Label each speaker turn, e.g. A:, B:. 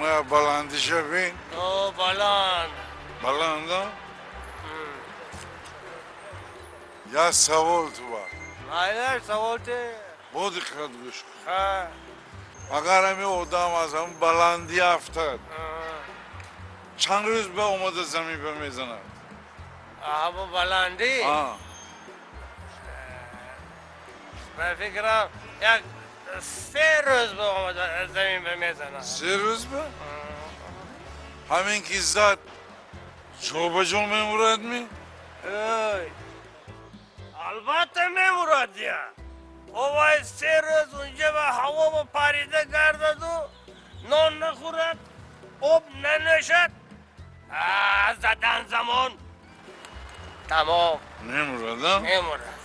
A: Хона баландиша бин.
B: О, баланд.
A: Баланд, а? Я савол ту ба.
B: Майли, савол те.
A: Бо диққат гӯш кун.
B: Ха.
A: Агар ҳамин одам аз ҳамин баландӣ афтад, чанд рӯз ба омада замин ба мезанад?
B: Ҳамо баландӣ?
A: А.
B: Ба фикрам, як 3 рӯз ба омада замин ба мезанад.
A: 3 рӯз ба? Ҳамин ки зад, ҷо ба ҷо мемурад ми?
B: Эй, албатта мемурад я. Овай 3 рӯз унҷа ба ҳаво ба парида гардаду нон нахӯрад, об нанӯшад. Задан замон тамом.
A: Мемурад, а?
B: Мемурад.